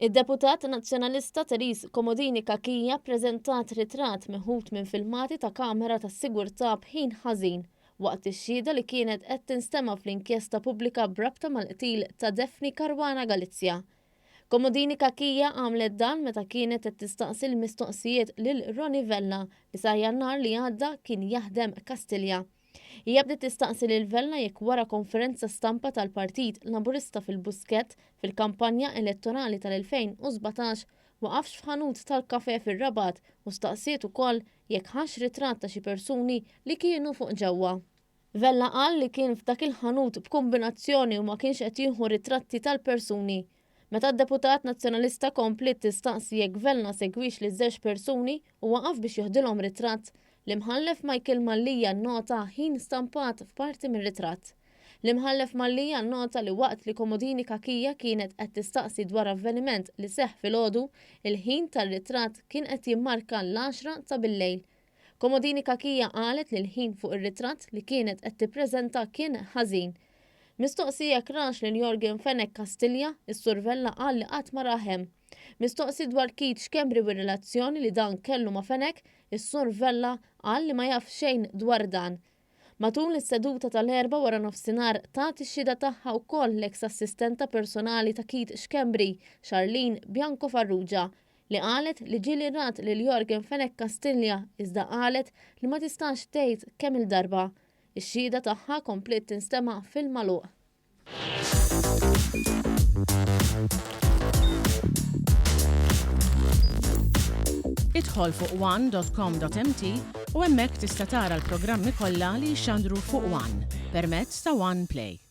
Id-deputat Nazzjonalista Therese Comodini Cachia ppreżentat ritratt meħud minn filmati ta' kamera tas-sigurtà b'ħin ħażin waqt ix-xhieda li kienet qed tinstema' fl-inkjesta pubblika b'rabta mal-qtil ta' Daphne Caruana Galizia. Comodini Cachia għamlet dan meta kienet qed tistaqsi l-mistoqsijiet lil Ronnie Vella li sa Jannar li għadda kien jaħdem Kastilja. Hija bdiet tistaqsi lil Vella jekk wara konferenza stampa tal-Partit Laburista fil-Buskett fil-kampanja elettorali tal-2017 waqafx f'ħanut tal-kafè fir-Rabat u staqsiet ukoll jekk ħax ritratt ta' xi persuni li kienu fuq ġewwa. Vella qal li kien f'dak il-ħanut b'kumbinazzjoni u ma kienx qed jieħu ritratti tal-persuni. Meta d-deputat Nazzjonalista kompliet tistaqsi jekk Vella segwix liż-żewġ persuni u waqaf biex joħdilhom ritratt, l-Imħallef Michael Mallia nnota ħin stampat f'parti mir-ritratt. L-Imħallef Mallia nnota li waqt li Comodini Cachia kienet qed tistaqsi dwar avveniment li seħħ filgħodu, il-ħin tar-ritratt kien qed jimmarka l-għaxra ta' billejl. Comodini Cachia qalet li l-ħin fuq ir-ritratt li kienet qed tippreżenta kien ħażin. Mistoqsi jekk rax lil Yorgen Fenech Kastilja, is-Sur Vella qal li qatt ma rah hemm. Mistoqsi dwar Keith Schembri u r-relazzjoni li dan kellu ma' Fenech, is-Sur Vella qal li ma jaf xejn dwar dan. Matul is-seduta tal-Erbgħa waranofsinhar tat ix-xhieda tagħha wkoll l-eks assistenta personali ta' Keith Schembri, Charlene Bianco Farrugia, li qalet li ġieli rat lil Yorgen Fenech Kastilja iżda qalet li ma tistax tgħid kemm-il darba. Ix-xhieda tagħha kompliet tinstema' fil-magħluq. Idħol fuq one.com.mt u hemmhekk tista' tara l-programmi kollha li jixxandru fuq One permezz ta' One Play.